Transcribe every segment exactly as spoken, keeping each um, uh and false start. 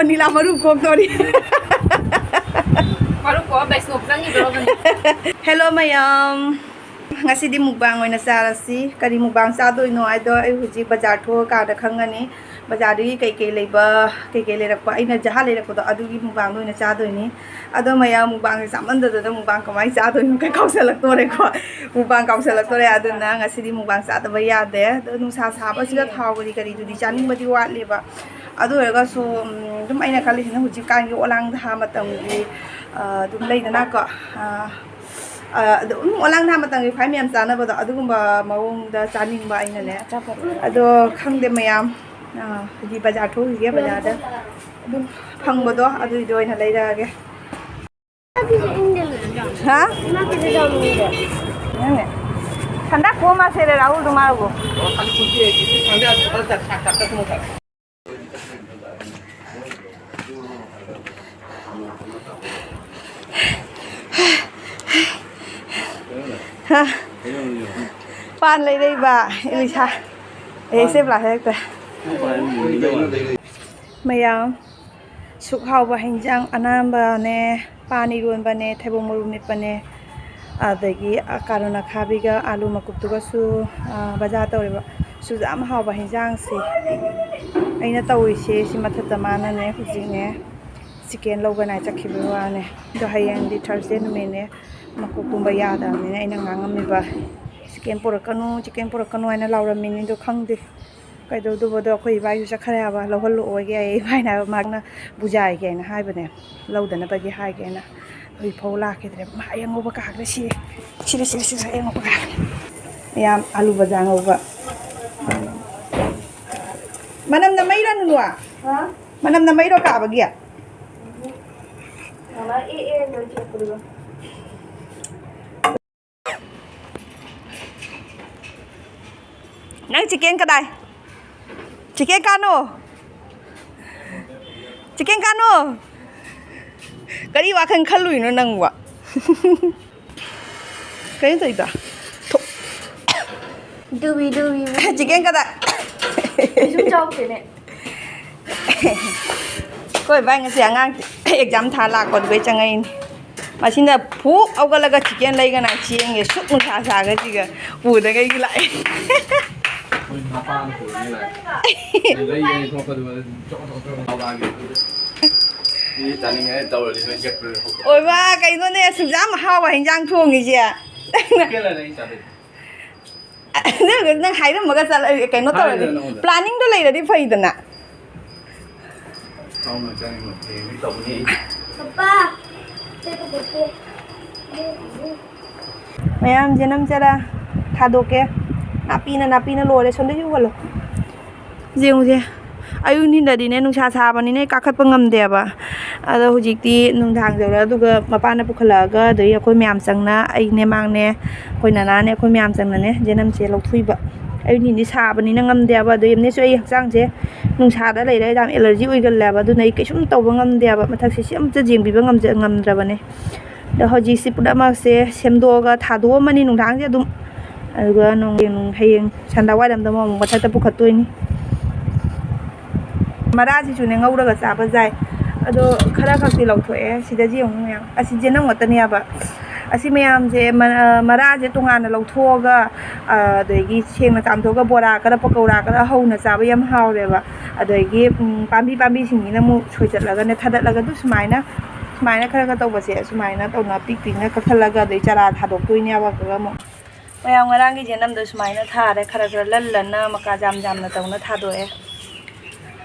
ꯅꯤꯂꯥ ꯃꯔꯨ ꯀꯣꯛꯇꯣꯔꯤ꯫ ꯃꯔꯨ ꯀꯣꯛꯑ ꯕꯩꯁꯅꯣꯞ ꯆꯪꯉꯤꯗꯣ꯫ Hello ꯃꯌꯥꯝ, ꯉꯁꯤꯗꯤ mukbang ꯑꯣꯏꯅ ꯆꯥꯔꯁꯤ꯫ ꯀꯔꯤ mukbang ꯆꯥꯗꯣꯏꯅꯣ ꯍꯥꯏꯗꯣ ꯑꯩ ꯍꯧꯖꯤꯛ ꯕꯖꯥꯔ ꯊꯣꯛꯑꯀꯥꯟꯗ ꯈꯪꯉꯅꯤ꯫ ꯕꯖꯥꯔꯗꯒꯤ ꯀꯩꯀꯩ ꯂꯩꯕ, ꯀꯩꯀꯩ ꯂꯩꯔꯛꯄ, ꯑꯩꯅ ꯖꯍꯥ ꯂꯩꯔꯛꯄꯗꯣ ꯑꯗꯨꯒꯤ mukbangꯗꯣ ꯑꯣꯏꯅ ꯆꯥꯗꯣꯏꯅꯤ꯫ ꯑꯗꯣ ꯃꯌꯥꯝ, mukbangꯁꯦ ꯆꯥꯃꯟꯗꯗꯅ mukbang ꯀꯃꯥꯏꯅ ꯆꯥꯗꯣꯏꯅꯣ ꯀꯩ ꯀꯥꯎꯁꯜꯂꯛꯇꯣꯔꯦꯀꯣ꯫ Mukbang ꯀꯥꯎꯁꯜꯂꯛꯇꯣꯔꯦ꯫ ꯑꯗꯨꯅ ꯉꯁꯤꯗꯤ mukbang ꯆꯥꯗꯕ ꯌꯥꯗꯦ꯫ ꯑꯗꯣ ꯅꯨꯡꯁꯥ ꯁꯥꯕꯁꯤꯒ ꯊꯥꯎ ꯀꯔꯤ ꯀꯔꯤꯗꯨꯗꯤ ꯆꯥꯅꯤꯡꯕꯗꯤ ꯋꯥꯠꯂꯦꯕ꯫ ꯑꯗꯨ ꯑꯣꯏꯔꯒꯁꯨ, ꯎꯝ, ꯑꯗꯨꯝ ꯑꯩꯅ ꯈꯜꯂꯤꯁꯤꯅ ꯍꯧꯖꯤꯛꯀꯥꯟꯒꯤ ꯑꯣꯂꯥꯡ ꯊꯥ ꯃꯇꯝꯒꯤ, ꯑ, ꯑꯗꯨꯝ ꯂꯩꯗꯅꯀꯣ, ꯑ, ꯑ, ꯑꯗꯨꯝ ꯑꯣꯂꯥꯡ ꯊꯥ ꯃꯇꯝꯒꯤ ꯈ꯭ꯋꯥꯏ ꯃꯌꯥꯝ ꯆꯥꯅꯕꯗꯣ ꯑꯗꯨꯒꯨꯝꯕ ꯃꯑꯣꯡꯗ ꯆꯥꯅꯤꯡꯕ ꯑꯩꯅꯅꯦ꯫ ꯑꯗꯣ ꯈꯪꯗꯦ ꯃꯌꯥꯝ, ꯑ, ꯍꯧꯖꯤꯛ ꯕꯖꯥꯔ ꯊꯣꯛꯈꯤꯒꯦ, ꯕꯖꯥꯔꯗ ꯑꯗꯨꯝ ꯐꯪꯕꯗꯣ ꯑꯗꯨꯏꯗꯣ ꯑꯣꯏꯅ ꯂꯩꯔꯛꯑꯒꯦ꯫ ꯍꯥ? ꯅꯪꯅꯦ꯫ ঠাণ্ডা কম আছে রে রাহুল তোমার গো। ꯍꯥ? ꯄꯥꯟ ꯂꯩꯔꯛꯏꯕ ꯏꯂꯤꯁꯥ꯫ ꯑꯦ, ꯁꯦ ꯄ꯭ꯂꯥ ꯍꯦꯛꯇ꯫ ꯃꯌꯥꯝ, ꯁꯨꯛ ꯍꯥꯎꯕ ꯍꯤꯟꯖꯥꯡ ꯑꯅꯥꯝꯕꯅꯦ, ꯄꯥꯟ ꯏꯔꯣꯟꯕꯅꯦ, ꯊꯩꯕꯣꯡ ꯃꯔꯨ ꯃꯦꯠꯄꯅꯦ, ꯑꯗꯒꯤ ꯀꯥꯔꯣꯟ ꯑꯈꯥꯕꯤꯒ ꯑꯥꯂꯨ ꯃꯀꯨꯞꯇꯨꯒꯁꯨ, ꯑ, ꯕꯖꯥꯔ ꯇꯧꯔꯦꯕ꯫ ꯁꯨꯛ ꯌꯥꯝ ꯍꯥꯎꯕ ꯍꯤꯟꯖꯥꯡꯁꯦ ꯑꯩꯅ ꯇꯧꯔꯤꯁꯦ꯫ ꯁꯤ ꯃꯊꯛꯇ ꯃꯥꯅꯅꯦ ꯍꯧꯖꯤꯛꯅꯦ chicken ꯂꯧꯒꯅꯤ ꯍꯥꯏ ꯆꯠꯈꯤꯕꯒꯤ ꯋꯥꯅꯦ꯫ ꯑꯗꯣ ꯍꯌꯦꯡꯗꯤ Thursday ꯅꯨꯃꯤꯠꯅꯦ, ꯃꯀꯣꯛ ꯇꯨꯝꯕ ꯌꯥꯗꯕꯅꯤꯅ ꯑꯩꯅ ꯉꯥꯡꯉꯝꯃꯤꯕ, "Chicken ꯄꯨꯔꯛꯀꯅꯨ, chicken ꯄꯨꯔꯛꯀꯅꯨ" ꯍꯥꯏꯅ ꯂꯥꯎꯔꯝꯃꯤꯅꯤ꯫ ꯑꯗꯣ ꯈꯪꯗꯦ ꯀꯩꯗꯧꯗꯧꯕꯗꯣ꯫ ꯑꯩꯈꯣꯏ ꯏꯕꯥꯏꯁꯨ ꯆꯠꯈ꯭ꯔꯦ ꯍꯥꯏꯕ, ꯂꯧꯍꯜꯂꯛꯑꯣꯏꯒꯦ ꯍꯥꯏꯌꯦ꯫ ꯏꯕꯥꯏꯅ ꯍꯥꯏꯕ, ꯃꯥꯅ ꯕꯨꯖꯥꯏꯒꯦꯅ ꯍꯥꯏꯕꯅꯦ, ꯂꯧꯗꯅꯕꯒꯤ ꯍꯥꯏꯒꯦꯅ꯫ ꯍꯧꯖꯤꯛ ꯐꯥꯎ ꯂꯥꯛꯈꯤꯗ꯭ꯔꯦ꯫ ꯃꯥ ꯑꯩ ꯑꯉꯧꯕ ꯀꯥꯈ꯭ꯔꯦ꯫ ꯁꯤꯔꯦ, ꯁꯤꯔꯦ, ꯁꯤꯔꯦ, ꯁꯤꯔꯦ, ꯑꯩ ꯑꯉꯧꯕ ꯀꯥꯈ꯭ꯔꯦ꯫ ꯃꯌꯥꯝ, ꯑꯂꯨ ꯕꯖꯥ ꯉꯧꯕ꯫ ꯃꯅꯝ ꯅꯝꯃꯛꯏꯔꯣ, ꯅꯨꯅꯨ? ꯍꯥ? ꯃꯅꯝ ꯅꯝꯃꯛꯏꯔꯣ ꯀꯥꯕꯒꯤ? ꯃꯃꯥ, ꯑꯦ, ꯑꯦ, ꯂꯣꯏ ꯊꯣꯛꯄꯗꯨꯒ꯫ ꯅꯪ chicken ꯀꯗꯥꯏ? Chicken ꯀꯥꯅꯣ꯫ Chicken ꯀꯥꯅꯣ꯫ ꯀꯔꯤ ꯋꯥꯈꯜ ꯈꯜꯂꯨꯏꯅꯣ ꯅꯪꯕꯣ? ꯀꯩꯅꯣ ꯇꯧꯔꯤꯗꯣ? ꯊꯣꯛ꯫ ꯗꯨꯕꯤ, ꯗꯨꯕꯤ꯫ Chicken ꯀꯗꯥꯏ? ꯀꯩꯁꯨꯝ ꯆꯥꯎꯗꯦꯅꯦ꯫ ꯑꯩꯈꯣꯏ ꯚꯥꯏ ꯉꯁꯤ ꯑꯉꯥꯡ exam ꯊꯥ ꯂꯥꯛꯄꯗꯨꯒꯩ ꯆꯪꯉꯛꯏꯅꯤ꯫ ꯃꯁꯤꯅ ꯐꯨꯛ ꯍꯧꯒꯠꯂꯒ chicken ꯂꯩꯒꯅ ꯆꯦꯟꯒꯦ, ꯁꯨꯛ ꯅꯨꯡꯁꯥ ꯁꯥꯒꯁꯤꯒ ꯄꯨꯗꯒꯩꯒꯤ ꯂꯥꯛꯑꯦ꯫ ꯑꯩꯈꯣꯏ ꯃꯄꯥꯅ ꯄꯨꯔꯒ ꯂꯥꯛꯑꯦ꯫ ꯂꯩꯒꯅꯤ ꯊꯣꯛꯄꯗꯨꯒ ꯆꯣꯛ ꯆꯣꯛ ꯆꯣꯛ ꯂꯥꯎꯔꯛꯑꯒꯦ꯫ ꯃꯤ ꯆꯥꯅꯤꯡꯉꯦ ꯇꯧꯔꯗꯤ ꯅꯣꯏ ꯆꯠꯄꯗ ꯊꯣꯛꯄ꯫ ꯑꯣꯏꯕ ꯀꯩꯅꯣꯅꯦ, ꯑꯁꯨꯛ ꯌꯥꯝ ꯍꯥꯎꯕ ꯍꯤꯟꯖꯥꯡ ꯊꯣꯡꯉꯤꯁꯦ꯫ Chicken ꯂꯩ ꯆꯥꯗꯣꯏꯁꯦ꯫ ꯅꯪ, ꯅꯪ ꯍꯥꯏꯔꯝꯃꯒ ꯆꯠꯂ-, ꯀꯩꯅꯣ ꯇꯧꯔꯗꯤ꯫ ꯍꯥꯏꯔꯦꯗꯅ ꯅꯉꯣꯟꯗ꯫ Planning ꯗꯣ ꯂꯩꯔꯗꯤ ꯐꯩꯗꯅ꯫ ꯍꯥꯎꯅ ꯆꯥꯅꯤꯡꯕ ꯍꯌꯦꯡꯗꯤ ꯇꯧꯅꯤ ꯑꯩ꯫ ꯄꯄꯥ, ꯁꯦ ꯄꯨꯊꯣꯛꯀꯦ꯫ ꯃꯌꯥꯝ ꯌꯦꯅꯝ ꯆꯔꯥ ꯊꯥꯗꯣꯛꯀꯦ꯫ ꯅꯥꯄꯤꯅ, ꯅꯥꯄꯤꯅ ꯂꯣꯏꯔꯦ꯫ ꯁꯣꯝꯗ ꯌꯨ ꯍꯜꯂꯣ꯫ ꯌꯦꯡꯉꯨꯁꯦ꯫ ꯑꯌꯨꯛ ꯅꯨꯡꯊꯤꯟꯗꯗꯤꯅꯦ ꯅꯨꯡꯁꯥ ꯁꯥꯕꯅꯤꯅ ꯑꯩ ꯀꯥꯈꯠꯄ ꯉꯝꯗꯦꯕ꯫ ꯑꯗꯣ ꯍꯧꯖꯤꯛꯇꯤ ꯅꯨꯡꯗꯥꯡ ꯌꯧꯔꯛꯑꯗꯨꯒ ꯃꯄꯥꯅ ꯄꯨꯈꯠꯂꯛꯑꯒ ꯑꯗꯒꯤ ꯑꯩꯈꯣꯏ ꯃꯌꯥꯝ ꯆꯪꯅ, ꯑꯩꯅꯦ, ꯃꯥꯡꯅꯦ, ꯑꯩꯈꯣꯏ ꯅꯅꯥꯅꯦ, ꯑꯩꯈꯣꯏ ꯃꯌꯥꯝ ꯆꯪꯅꯅꯦ ꯌꯦꯅꯝꯁꯦ ꯂꯧꯊꯣꯛꯏꯕ꯫ ꯑꯌꯨꯛ ꯅꯨꯡꯊꯤꯟꯗꯤ ꯁꯥꯕꯅꯤꯅ ꯉꯝꯗꯦꯕ꯫ ꯑꯗꯣ ꯌꯦꯝꯅꯦꯁꯨ ꯑꯩ ꯍꯛꯆꯥꯡꯁꯦ ꯅꯨꯡꯁꯥꯗ ꯂꯩꯔꯦ ꯌꯥꯝ allergy ꯑꯣꯏꯒꯜꯂꯦꯕ꯫ ꯑꯗꯨꯅ ꯑꯩ ꯀꯩꯁꯨꯝ ꯇꯧꯕ ꯉꯝꯗꯦꯕ꯫ ꯃꯊꯛꯁꯦ ꯁꯤ ꯑꯝꯇ ꯌꯦꯡꯕꯤꯕ ꯉꯝꯖ-, ꯉꯝꯗ꯭ꯔꯕꯅꯦ꯫ ꯑꯗꯣ ꯍꯧꯖꯤꯛꯁꯤ ꯄꯨꯝꯅꯃꯛꯁꯦ ꯁꯦꯝꯗꯣꯛꯑꯒ ꯊꯥꯗꯣꯛꯑꯝꯃꯅꯤ ꯅꯨꯡꯗꯥꯡꯁꯦ ꯑꯗꯨꯝ꯫ ꯑꯗꯨꯒ ꯅꯨꯡꯊꯤꯟ, ꯍꯌꯦꯡ ꯁꯟꯗꯥ ꯋꯥꯏꯔꯝꯗ ꯑꯃꯨꯛ ꯃꯊꯛꯇ ꯄꯨꯈꯠꯇꯣꯏꯅꯤ꯫ ꯃꯔꯥꯁꯤꯁꯨꯅꯦ ꯉꯧꯔꯒ ꯆꯥꯕ ꯌꯥꯏ꯫ ꯑꯗꯣ ꯈꯔ ꯈꯛꯇꯤ ꯂꯧꯊꯣꯛꯑꯦ꯫ ꯁꯤꯗꯗꯤ ꯌꯦꯡꯉꯨ ꯃꯌꯥꯝ꯫ ꯑꯁꯤ ꯌꯦꯅꯝ ꯉꯥꯛꯇꯅꯦꯕ꯫ ꯑꯁꯤ ꯃꯌꯥꯝꯁꯦ ꯃ-, ꯃꯔꯥꯁꯦ ꯇꯣꯉꯥꯟꯅ ꯂꯧꯊꯣꯛꯑꯒ, ꯑ, ꯑꯗꯒꯤ ꯁꯦꯡꯅ ꯆꯥꯝꯊꯣꯛꯑꯒ ꯕꯣꯔꯥ ꯈꯔ ꯄꯀꯧꯔꯥ ꯈꯔ ꯍꯧꯅ ꯆꯥꯕ ꯌꯥꯝ ꯍꯥꯎꯔꯦꯕ꯫ ꯑꯗꯒꯤ, ꯎꯝ, ꯄꯥꯝꯕꯤ ꯄꯥꯝꯕꯤꯁꯤꯡꯁꯤꯅ ꯑꯃꯨꯛ ꯁꯣꯏꯗꯠꯂꯒꯅꯦ ꯊꯥꯗꯠꯂꯒ ꯑꯗꯨ ꯁꯨꯃꯥꯏꯅ, ꯁꯨꯃꯥꯏꯅ ꯈꯔ ꯈꯔ ꯇꯧꯕꯁꯦ ꯁꯨꯃꯥꯏꯅ ꯇꯧꯅ ꯄꯤꯛ ꯄꯤꯛꯅ ꯀꯛꯊꯠꯂꯒ ꯑꯗꯩ ꯆꯔꯥ ꯊꯥꯗꯣꯛꯇꯣꯏꯅꯦꯕ꯫ ꯑꯗꯨꯒ ꯑꯃꯨꯛ ꯃꯌꯥꯝ ꯉꯔꯥꯡꯒꯤ ꯌꯦꯅꯝꯗꯣ ꯁꯨꯃꯥꯏꯅ ꯊꯥꯔꯦ꯫ ꯈꯔ ꯈꯔ ꯂꯟ ꯂꯟꯅ ꯃꯀꯥ ꯌꯥꯝ ꯌꯥꯝꯅ ꯇꯧꯅ ꯊꯥꯗꯣꯛꯑꯦ꯫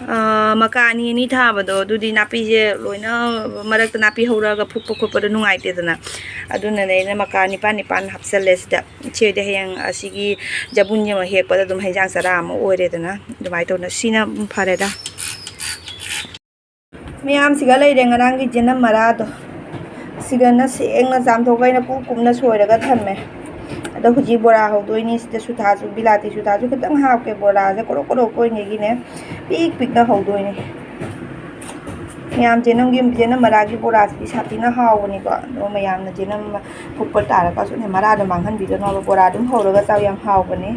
ꯑꯥ, ꯃꯀꯥ ꯑꯅꯤ ꯑꯅꯤ ꯊꯥꯕꯗꯣ ꯑꯗꯨꯗꯤ ꯅꯥꯄꯤꯁꯦ ꯂꯣꯏꯅ ꯃꯔꯛꯇ ꯅꯥꯄꯤ ꯍꯧꯔꯛꯑꯒ ꯐꯨꯛꯄ ꯈꯣꯠꯄꯗꯣ ꯅꯨꯡꯉꯥꯏꯇꯦꯗꯅ꯫ ꯑꯗꯨꯅꯅꯦ ꯑꯩꯅ ꯃꯀꯥ ꯅꯤꯄꯥꯟ ꯅꯤꯄꯥꯟ ꯍꯥꯞꯆꯜꯂꯦ ꯁꯤꯗ꯫ ꯁꯤ ꯑꯣꯏꯗꯤ ꯍꯌꯦꯡ ꯑꯁꯤꯒꯤ ꯖꯕꯨꯟꯁꯤ ꯑꯃ ꯍꯦꯛꯄꯗ ꯑꯗꯨꯝ ꯍꯦꯟꯖꯥꯡ ꯆꯔꯥ ꯑꯃ ꯑꯣꯏꯔꯦꯗꯅ꯫ ꯑꯗꯨꯃꯥꯏꯅ ꯇꯧꯅ ꯁꯤꯅ ꯐꯔꯦꯗ꯫ ꯃꯌꯥꯝꯁꯤꯒ ꯂꯩꯔꯦ ꯉꯔꯥꯡꯒꯤ ꯌꯦꯅꯝ ꯃꯔꯥꯗꯣ꯫ ꯁꯤꯒꯅ ꯁꯦꯡꯅ ꯆꯥꯝꯊꯣꯛꯑꯒ ꯑꯩꯅ ꯀꯨꯞ ꯀꯨꯞꯅ ꯁꯣꯏꯔꯒ ꯊꯝꯃꯦ꯫ ꯑꯗꯣ ꯍꯧꯖꯤꯛ ꯕꯣꯔꯥ ꯍꯧꯗꯣꯏꯅꯤ꯫ ꯁꯤꯗ ꯁꯨꯊꯥꯁꯨ, ꯕꯤꯂꯥꯇꯤ ꯁꯨꯊꯥꯁꯨ ꯈꯤꯇꯪ ꯍꯥꯞꯀꯦ꯫ ꯕꯣꯔꯥꯁꯦ ꯀꯣꯔꯣꯛ ꯀꯣꯔꯣꯛ ꯑꯣꯏꯅꯤꯒꯤꯅꯦ ꯄꯤꯛ ꯄꯤꯛꯅ ꯍꯧꯗꯣꯏꯅꯦ꯫ ꯃꯌꯥꯝ ꯌꯦꯅꯝꯒꯤ, ꯌꯦꯅꯝ ꯃꯔꯥꯒꯤ ꯕꯣꯔꯥꯁꯤꯗꯤ ꯁꯥꯊꯤꯅ ꯍꯥꯎꯕꯅꯤꯀꯣ꯫ ꯑꯗꯣ ꯃꯌꯥꯝꯅ ꯌꯦꯅꯝ ꯐꯨꯠꯄ ꯇꯥꯔꯒꯁꯨꯅꯦ ꯃꯔꯥꯗꯣ ꯃꯥꯡꯍꯟꯕꯤꯒꯅꯣꯕ꯫ ꯕꯣꯔꯥ ꯑꯗꯨꯝ ꯍꯧꯔꯒ ꯆꯥꯎ, ꯌꯥꯝ ꯍꯥꯎꯕꯅꯦ꯫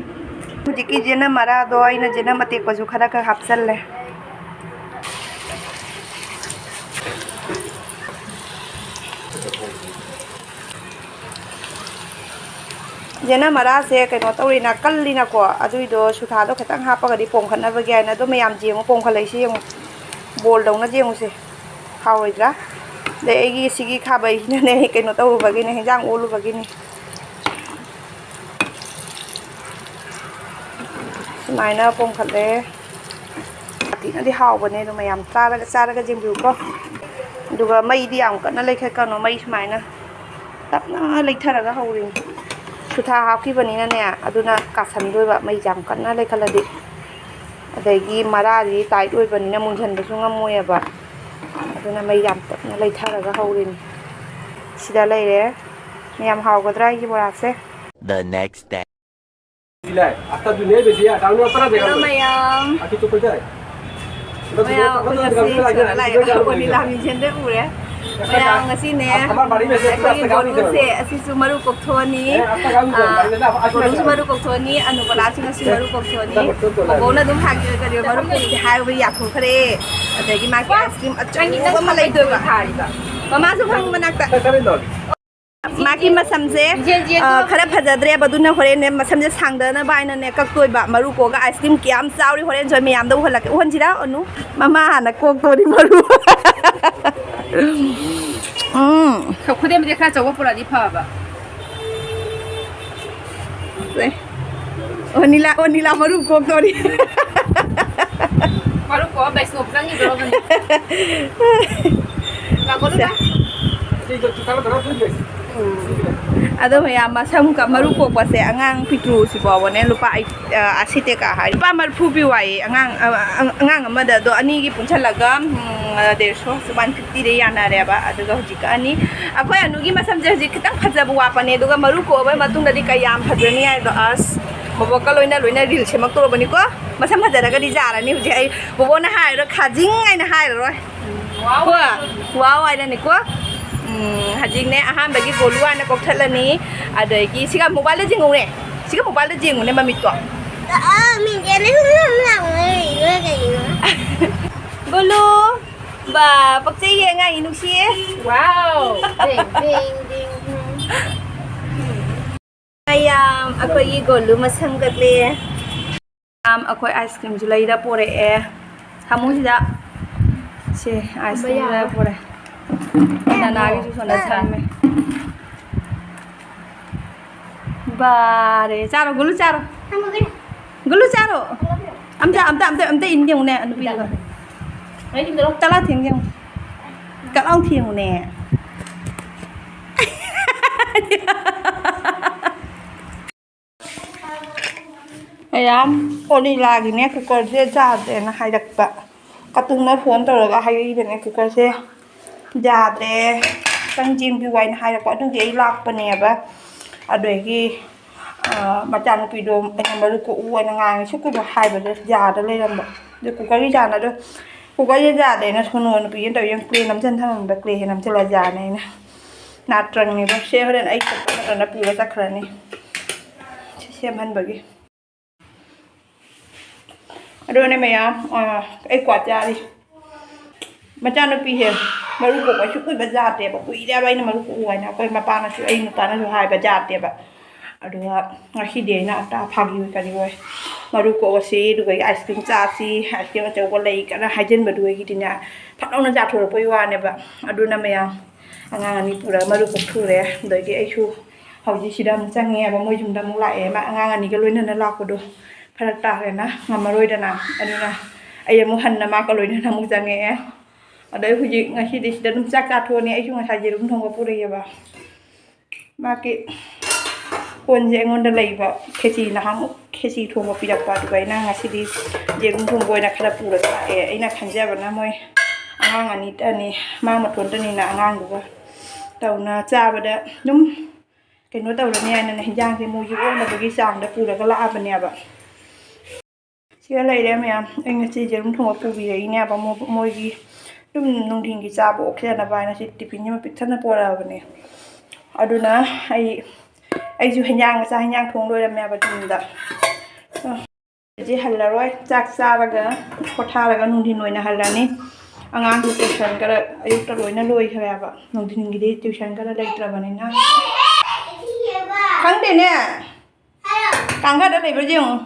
ꯍꯧꯖꯤꯛꯀꯤ ꯌꯦꯅꯝ ꯃꯔꯥꯗꯣ ꯑꯩꯅ ꯌꯦꯅꯝ ꯑꯇꯦꯛꯄꯁꯨ ꯈꯔ ꯈꯔ ꯍꯥꯞꯆꯜꯂꯦ꯫ ꯁꯤꯗꯅ ꯃꯔꯥꯁꯦ ꯀꯩꯅꯣ ꯇꯧꯔꯤꯅ ꯀꯜꯂꯤꯅꯀꯣ, ꯑꯗꯨꯏꯗꯣ ꯁꯨꯊꯥꯗꯣ ꯈꯤꯇꯪ ꯍꯥꯞꯄꯒꯗꯤ ꯄꯣꯝꯈꯠꯅꯕꯒꯤ ꯍꯥꯏꯅ꯫ ꯑꯗꯣ ꯃꯌꯥꯝ ꯌꯦꯡꯉꯨ, ꯄꯣꯝꯈꯠꯂꯛꯏꯁꯦ ꯌꯦꯡꯉꯨ, ꯕꯣꯜꯗꯧꯅ ꯌꯦꯡꯉꯨꯁꯦ, ꯍꯥꯎꯔꯣꯏꯗ꯭ꯔꯥ? ꯑꯗꯩ ꯑꯩꯒꯤ ꯁꯤꯒꯤ ꯈꯥꯕꯩꯁꯤꯅꯅꯦ, ꯀꯩꯅꯣ ꯇꯧꯔꯨꯕꯒꯤꯅꯦ, ꯍꯤꯟꯖꯥꯡ ꯑꯣꯜꯂꯨꯕꯒꯤꯅꯦ꯫ ꯁꯨꯃꯥꯏꯅ ꯄꯣꯝꯈꯠꯂꯦ꯫ ꯌꯥꯝ ꯊꯤꯅꯗꯤ ꯍꯥꯎꯕꯅꯦ꯫ ꯑꯗꯣ ꯃꯌꯥꯝ ꯆꯥꯔꯒ, ꯆꯥꯔꯒ ꯌꯦꯡꯕꯤꯌꯨꯀꯣ꯫ ꯑꯗꯨꯒ ꯃꯩꯗꯤ ꯌꯥꯝ ꯀꯟꯅ ꯂꯩꯈꯠꯀꯅꯣ, ꯃꯩ ꯁꯨꯃꯥꯏꯅ ꯇꯞꯅ ꯂꯩꯊꯔꯒ ꯍꯧꯔꯤꯅꯤ꯫ ꯁꯨꯊꯥ ꯍꯥꯞꯈꯤꯕꯅꯤꯅꯅꯦ, ꯑꯗꯨꯅ ꯀꯥꯁꯟꯗꯣꯏꯕ, ꯃꯩ ꯌꯥꯝ ꯀꯟꯅ ꯂꯩꯈꯠꯂꯗꯤ꯫ ꯑꯗꯒꯤ ꯃꯔꯥꯗꯤ ꯇꯥꯏꯠ ꯑꯣꯏꯕꯅꯤꯅ ꯃꯨꯟꯁꯤꯟꯕꯁꯨ ꯉꯝꯃꯣꯏꯑꯕ꯫ ꯑꯗꯨꯅ ꯃꯩ ꯌꯥꯝ ꯇꯞꯅ ꯂꯩꯊꯔꯒ ꯍꯧꯔꯤꯅꯤ꯫ ꯁꯤꯗ ꯂꯩꯔꯦ꯫ ꯌꯥꯝ ꯍꯥꯎꯒꯗ꯭ꯔꯥ ꯑꯩꯒꯤ ꯕꯣꯔꯥꯁꯦ? The next day. Hello, mayam. ꯃꯌꯥꯝ, ꯑꯩꯈꯣꯏ ꯉꯁꯤ ꯁꯣꯔ ꯂꯥꯛꯑꯦ꯫ ꯑꯣꯅꯤꯂꯥ ꯃꯤꯡꯁꯦꯟꯗ ꯎꯔꯦ꯫ ꯃꯌꯥꯝ, ꯉꯁꯤꯅꯦ, ꯑꯩꯈꯣꯏꯒꯤ ꯒꯣꯂꯨꯁꯦ, ꯑꯁꯤꯁꯨ ꯃꯔꯨ ꯀꯣꯛꯊꯣꯛꯑꯅꯤ꯫ ꯑꯥ, ꯒꯣꯂꯨꯁꯨ ꯃꯔꯨ ꯀꯣꯛꯊꯣꯛꯑꯅꯤ, ꯑꯅꯨꯕꯂꯥꯁꯨ ꯉꯁꯤ ꯃꯔꯨ ꯀꯣꯛꯊꯣꯛꯑꯅꯤ꯫ ꯕꯣꯕꯣꯅ ꯑꯗꯨꯝ ꯍꯥꯏꯈꯤꯕ ꯀꯔꯤ ꯃꯔꯨ ꯀꯣꯛꯊꯣꯛꯑꯅꯤ ꯍꯥꯏꯕ ꯌꯥꯊꯣꯛꯈ꯭ꯔꯦ꯫ ꯑꯗꯒꯤ ꯃꯥꯒꯤ ꯑꯥꯏꯁ ꯀ꯭ꯔꯤꯝ ꯑꯆꯧꯕ ꯑꯃ ꯂꯩꯗꯣꯏꯕ꯫ ꯃꯃꯥꯁꯨ ꯐꯪ ꯃꯅꯥꯛꯇ꯫ ꯃꯥꯒꯤ ꯃꯁꯝꯁꯦ, ꯑ, ꯈꯔ ꯐꯖꯗ꯭ꯔꯦꯕ, ꯑꯗꯨꯅ ꯍꯣꯔꯦꯟꯅꯦ ꯃꯁꯝꯁꯦ ꯁꯥꯡꯗꯅꯕ ꯍꯥꯏꯅꯅꯦ ꯀꯛꯇꯣꯏꯕ꯫ ꯃꯔꯨ ꯀꯣꯛꯑꯒ ꯑꯥꯏꯁ ꯀ꯭ꯔꯤꯝ ꯀꯌꯥꯝ ꯆꯥꯎꯔꯤ ꯍꯣꯔꯦꯟ ꯁꯣꯏ ꯃꯌꯥꯝꯗ ꯎꯍꯜꯂꯛꯀꯦ꯫ ꯎꯍꯟꯁꯤꯔꯥ? ꯑꯅꯨ, ꯃꯃꯥ ꯍꯥꯟꯅ ꯀꯣꯛꯇꯣꯔꯤ ꯃꯔꯨ꯫ ꯎꯝ꯫ ꯈꯨꯗꯦꯝꯕꯗꯤ ꯈꯔ ꯑꯆꯧꯕ ꯄꯨꯔꯛꯑꯗꯤ ꯐꯕ꯫ ꯁꯦ꯫ ꯑꯣꯅꯤꯂꯥ, ꯑꯣꯅꯤꯂꯥ ꯃꯔꯨ ꯀꯣꯛꯇꯣꯔꯤ꯫ ꯃꯔꯨ ꯀꯣꯛꯑ ꯕꯩꯁꯅꯣꯞ ꯆꯪꯈꯤꯗꯣꯔꯕꯅꯤ꯫ ꯂꯥꯛꯀꯅꯨꯗ꯫ ꯑꯗꯣ ꯃꯌꯥꯝ, ꯃꯁꯝ ꯀ-, ꯃꯔꯨ ꯀꯣꯛꯄꯁꯦ ꯑꯉꯥꯡ ꯄꯤꯛꯇ꯭ꯔꯨꯁꯤ ꯐꯥꯎꯕꯅꯦ ꯂꯨꯄꯥ ꯑꯩ-, ꯑ, ꯑꯁꯤ ꯇꯦꯀꯥ ꯍꯥꯏ, ꯂꯨꯄꯥ ꯃꯔꯤꯐꯨ ꯄꯤꯌꯨ ꯍꯥꯏꯌꯦ꯫ ꯑꯉꯥꯡ, ꯑ, ꯑ, ꯑꯉꯥꯡ ꯑꯃꯗ ꯑꯗꯣ ꯑꯅꯤꯒꯤ ꯄꯨꯟꯁꯜꯂꯒ, ꯎꯝ, ꯑ, ꯗꯦꯔꯁꯣ, ꯋꯥꯟ ꯐꯤꯐꯇꯤꯗ ꯌꯥꯅꯔꯦꯕ꯫ ꯑꯗꯨꯒ ꯍꯧꯖꯤꯛ ꯀꯛꯑꯅꯤ꯫ ꯑꯩꯈꯣꯏ ꯑꯅꯨꯒꯤ ꯃꯁꯝꯁꯦ ꯍꯧꯖꯤꯛ ꯈꯤꯇꯪ ꯐꯖꯕ ꯋꯥꯠꯄꯅꯦ, ꯑꯗꯨꯒ ꯃꯔꯨ ꯀꯣꯛꯑꯕ ꯃꯇꯨꯡꯗꯗꯤ ꯀꯌꯥꯝ ꯐꯖꯅꯤ ꯍꯥꯏꯗꯣ꯫ ꯑꯁ, ꯕꯣꯕꯣꯛꯀ ꯂꯣꯏꯅ ꯂꯣꯏꯅ ꯔꯤꯜ ꯁꯦꯝꯃꯛꯇꯧꯔꯕꯅꯤꯀꯣ꯫ ꯃꯁꯝ ꯐꯖꯔꯒꯗꯤ ꯌꯥꯔꯅꯤ ꯍꯧꯖꯤꯛ꯫ ꯑꯩ ꯕꯣꯕꯣꯅ ꯍꯥꯏꯔꯣ, ꯈꯥꯖꯤꯡ ꯍꯥꯏꯅ ꯍꯥꯏꯔꯔꯣꯏ꯫ ꯀꯣ? ꯋꯥꯎ ꯍꯥꯏꯔꯅꯤꯀꯣ꯫ ꯎꯝ, ꯍꯧꯖꯤꯛꯅꯦ ꯑꯍꯥꯟꯕꯒꯤ ꯒꯣꯂꯨ ꯍꯥꯏꯅ ꯀꯣꯛꯊꯠꯂꯅꯤ꯫ ꯑꯗꯒꯤ ꯁꯤꯒ ꯃꯣꯕꯥꯏꯜꯗ ꯌꯦꯡꯉꯨꯅꯦ꯫ ꯁꯤꯒ ꯃꯣꯕꯥꯏꯜꯗ ꯌꯦꯡꯉꯨꯅꯦ ꯃꯃꯤꯠꯇꯣ꯫ ꯑꯥ, ꯃꯤꯡꯁꯦꯜꯗ ꯁꯨꯝ ꯁꯨꯝ ꯂꯥꯎꯅ ꯂꯩꯔꯤꯗꯨꯅ ꯀꯩꯒꯤꯅꯣ? ꯒꯣꯂꯨ! ꯕꯥ, ꯄꯛꯆꯩꯌꯦ, ꯑꯉꯥꯡꯒꯤ ꯅꯨꯡꯁꯤꯌꯦ꯫ ꯋꯥꯎ! ꯗꯤꯡ, ꯗꯤꯡ, ꯗꯤꯡ, ꯗꯤꯡ꯫ ꯃꯌꯥꯝ, ꯑꯩꯈꯣꯏꯒꯤ ꯒꯣꯂꯨ ꯃꯁꯝ ꯀꯛꯂꯦ꯫ ꯃꯌꯥꯝ, ꯑꯩꯈꯣꯏ ꯑꯥꯏꯁ ꯀ꯭ꯔꯤꯝꯁꯨ ꯂꯩꯔ ꯄꯣꯔꯛꯑꯦ꯫ ꯊꯝꯃꯨꯁꯤꯗ꯫ ꯁꯦ, ꯑꯥꯏꯁ ꯀ꯭ꯔꯤꯝ ꯂꯩꯔ ꯄꯣꯔꯛꯑꯦ꯫ ꯅꯅꯥꯒꯤꯁꯨ ꯁꯣꯝꯗ ꯊꯝꯃꯦ꯫ ꯕꯥꯔꯦ꯫ ꯆꯥꯔꯣ, ꯒꯨꯂꯨ ꯆꯥꯔꯣ꯫ ꯒꯨꯂꯨ ꯆꯥꯔꯣ꯫ ꯑꯝꯇ, ꯑꯝꯇ, ꯑꯝꯇ, ꯑꯝꯇ ꯏꯟ ꯌꯦꯡꯉꯨꯅꯦ, ꯅꯨꯄꯤꯗꯨꯒ꯫ ꯇꯂꯥ ꯊꯦꯡ ꯌꯦꯡꯉꯨ꯫ ꯀꯛ ꯂꯥꯎ ꯊꯦꯡꯉꯨꯅꯦ꯫ ꯃꯌꯥꯝ, ꯑꯣꯅꯤꯂꯥꯒꯤꯅꯦ, ꯀꯨꯀꯔꯁꯦ ꯌꯥꯗ꯭ꯔꯦꯅ ꯍꯥꯏꯔꯛꯄ꯫ ꯀꯇꯨꯡꯅ ꯐꯣꯟ ꯇꯧꯔꯒ ꯍꯥꯏꯔꯛꯏꯕꯅꯦ, ꯀꯨꯀꯔꯁꯦ ꯌꯥꯗ꯭ꯔꯦ, ꯈꯤꯇꯪ ꯌꯦꯡꯕꯤꯌꯨ ꯍꯥꯏꯅ ꯍꯥꯏꯔꯛꯄ꯫ ꯑꯗꯨꯒꯤ ꯑꯩ ꯂꯥꯛꯄꯅꯦꯕ꯫ ꯑꯗꯨꯗꯒꯤ, ꯑ, ꯃꯆꯥꯅꯨꯄꯤꯗꯣ ꯑꯩꯅ ꯃꯔꯨ ꯀꯣꯛꯎ ꯍꯥꯏꯅ ꯉꯥꯡꯉꯦ, ꯁꯨꯛ ꯀꯨꯏꯕ ꯍꯥꯏꯕꯗꯣ ꯌꯥꯗ ꯂꯩꯔꯝꯕ꯫ ꯑꯗꯨ ꯀꯨꯀꯔꯒꯤ ꯌꯥꯅꯗꯣ, ꯀꯨꯀꯔꯁꯦ ꯌꯥꯗꯦꯅ ꯁꯣꯅꯣ ꯅꯨꯄꯤꯅ ꯇꯧꯔꯤ, ꯌꯦꯡꯉꯨ, ꯀ꯭ꯂꯦ ꯅꯝꯁꯤꯟ ꯊꯝꯃꯝꯕ, ꯀ꯭ꯂꯦꯁꯦ ꯅꯝꯁꯤꯜꯂ ꯌꯥꯅꯤ ꯑꯩꯅ꯫ ꯅꯥꯇ꯭ꯔꯪꯅꯦꯕ꯫ ꯁꯦ ꯍꯣꯔꯦꯟ ꯑꯩ ꯆꯠꯄ ꯃꯇꯝꯗ ꯄꯨꯔ ꯆꯠꯈ꯭ꯔꯅꯤ꯫ ꯁꯤ ꯁꯦꯝꯍꯟꯕꯒꯤ꯫ ꯑꯗꯨꯅꯦ ꯃꯌꯥꯝ, ꯑ, ꯑꯩ ꯀ꯭ꯋꯥ ꯆꯥꯔꯤ꯫ ꯃꯆꯥꯅꯨꯄꯤꯁꯦ ꯃꯔꯨ ꯀꯣꯛꯄ ꯁꯨꯛ ꯀꯨꯏꯕ ꯌꯥꯗꯦꯕ꯫ ꯀꯨꯏꯔꯦꯕ ꯑꯩꯅ ꯃꯔꯨ ꯀꯣꯛꯎ ꯍꯥꯏꯅ꯫ ꯑꯩꯈꯣꯏ ꯃꯄꯥꯅꯁꯨ, ꯑꯩ ꯅꯨꯄꯥꯅꯁꯨ ꯍꯥꯏꯕ ꯌꯥꯗꯦꯕ꯫ ꯑꯗꯨꯒ ꯉꯁꯤꯗꯤ ꯑꯩꯅ ꯑꯇꯥ ꯐꯥꯒꯤ ꯑꯣꯏ ꯀꯔꯤ ꯑꯣꯏ, ꯃꯔꯨ ꯀꯣꯛꯑꯁꯤ, ꯑꯗꯨꯒ ꯑꯥꯏꯁ ꯀ꯭ꯔꯤꯝ ꯆꯥꯁꯤ, ꯑꯥꯏꯁ ꯀ꯭ꯔꯤꯝ ꯑꯆꯧꯕ ꯂꯩ ꯀꯅ ꯍꯥꯏꯖꯤꯟꯕꯗꯨꯗꯒꯤꯗꯤꯅꯦ, ꯐꯠ ꯂꯥꯎꯅ ꯆꯥꯊꯣꯔꯛꯄꯩ ꯋꯥꯅꯦꯕ꯫ ꯑꯗꯨꯅ ꯃꯌꯥꯝ, ꯑꯉꯥꯡ ꯑꯅꯤ ꯄꯨꯔꯒ ꯃꯔꯨ ꯀꯣꯛꯊꯣꯔꯛꯑꯦ꯫ ꯑꯗꯒꯤ ꯑꯩꯁꯨ ꯍꯧꯖꯤꯛ ꯁꯤꯗ ꯑꯃꯨꯛ ꯆꯪꯉꯦꯕ, ꯃꯣꯏ ꯌꯨꯝꯗ ꯑꯃꯨꯛ ꯂꯥꯛꯑꯦ꯫ ꯃꯥ ꯑꯉꯥꯡ ꯑꯅꯤꯒ ꯂꯣꯏꯅꯅ ꯂꯥꯛꯄꯗꯣ ꯐꯔꯛ ꯇꯥꯔꯦꯅ, ꯉꯝꯃꯔꯣꯏꯗꯅ꯫ ꯑꯗꯨꯅ ꯑꯩ ꯑꯃꯨꯛ ꯍꯟꯅ ꯃꯥꯒ ꯂꯣꯏꯅꯅ ꯑꯃꯨꯛ ꯆꯪꯉꯛꯑꯦ꯫ ꯑꯗꯩ ꯍꯧꯖꯤꯛ ꯉꯁꯤꯗꯤ ꯁꯤꯗ ꯑꯗꯨꯝ ꯆꯥꯛ ꯆꯥꯊꯣꯛꯑꯅꯤ꯫ ꯑꯩꯁꯨ ꯉꯁꯥꯏ ꯌꯦꯔꯨꯝ ꯊꯣꯡꯕ ꯄꯨꯔꯛꯑꯦꯕ꯫ ꯃꯥꯒꯤ ꯀꯣꯟꯁꯦ ꯑꯩꯉꯣꯟꯗ ꯂꯩꯕ, ꯈꯦꯆꯤ ꯅꯍꯥꯟꯃꯨꯛ ꯈꯦꯆꯤ ꯊꯣꯡꯕ ꯄꯤꯔꯛꯄ, ꯑꯗꯨꯒ ꯑꯩꯅ ꯉꯁꯤꯗꯤ ꯌꯦꯔꯨꯝ ꯊꯣꯡꯕ ꯑꯣꯏꯅ ꯈꯔ ꯄꯨꯔꯒ ꯂꯥꯛꯑꯦ꯫ ꯑꯩꯅ ꯈꯟꯖꯕꯅ ꯃꯣꯏ ꯑꯉꯥꯡ ꯑꯅꯤꯇꯅꯤ, ꯃꯥ ꯃꯇꯣꯟꯇꯅꯤꯅ ꯑꯉꯥꯡꯗꯨꯒ ꯇꯧꯅ ꯆꯥꯕꯗ ꯑꯗꯨꯝ ꯀꯩꯅꯣ ꯇꯧꯔꯅꯤ ꯍꯥꯏꯅꯅꯦ, ꯍꯤꯟꯖꯥꯡꯁꯦ ꯃꯣꯏꯒꯤ ꯑꯣꯛꯅꯕꯒꯤ ꯆꯥꯡꯗ ꯄꯨꯔꯒ ꯂꯥꯛꯑꯕꯅꯦꯕ꯫ ꯁꯤꯒ ꯂꯩꯔꯦ ꯃꯌꯥꯝ꯫ ꯑꯩ ꯉꯁꯤ ꯌꯦꯔꯨꯝ ꯊꯣꯡꯕ ꯄꯨꯕꯤꯔꯛꯏꯅꯦꯕ, ꯃꯣ-, ꯃꯣꯏꯒꯤ ꯑꯗꯨꯝ ꯅꯨꯡꯊꯤꯟꯒꯤ ꯆꯥꯕ ꯑꯣꯛꯁꯦꯅꯕ ꯍꯥꯏꯅ ꯁꯤ ꯇꯤꯐꯤꯟꯁꯤꯃ ꯄꯤꯛ ꯊꯟꯅ ꯄꯨꯔꯛꯑꯕꯅꯦ꯫ ꯑꯗꯨꯅ ꯑꯩ, ꯑꯩꯁꯨ ꯍꯤꯟꯖꯥꯡ, ꯆꯥꯛ ꯍꯤꯟꯖꯥꯡ ꯊꯣꯡ ꯂꯣꯏꯔꯝꯃꯦꯕ ꯌꯨꯝꯗ꯫ ꯑ, ꯍꯧꯖꯤꯛ ꯍꯜꯂꯔꯣꯏ꯫ ꯆꯥꯛ ꯆꯥꯔꯒ ꯄꯣꯊꯥꯔꯒ ꯅꯨꯡꯊꯤꯟ ꯑꯣꯏꯅ ꯍꯜꯂꯅꯤ꯫ ꯑꯉꯥꯡꯁꯨ ꯇ꯭ꯌꯨꯁꯟ ꯈꯔ ꯑꯌꯨꯛꯇ ꯂꯣꯏꯅ ꯂꯣꯏꯈ꯭ꯔꯦꯕ, ꯅꯨꯡꯊꯤꯟꯒꯤꯗꯤ ꯇ꯭ꯌꯨꯁꯟ ꯈꯔ ꯂꯩꯇ꯭ꯔꯕꯅꯤꯅ꯫ ꯈꯪꯗꯦꯅꯦ꯫ ꯀꯥꯡꯈꯗ ꯂꯩꯕ꯭ꯔꯥ ꯌꯦꯡꯉꯨ꯫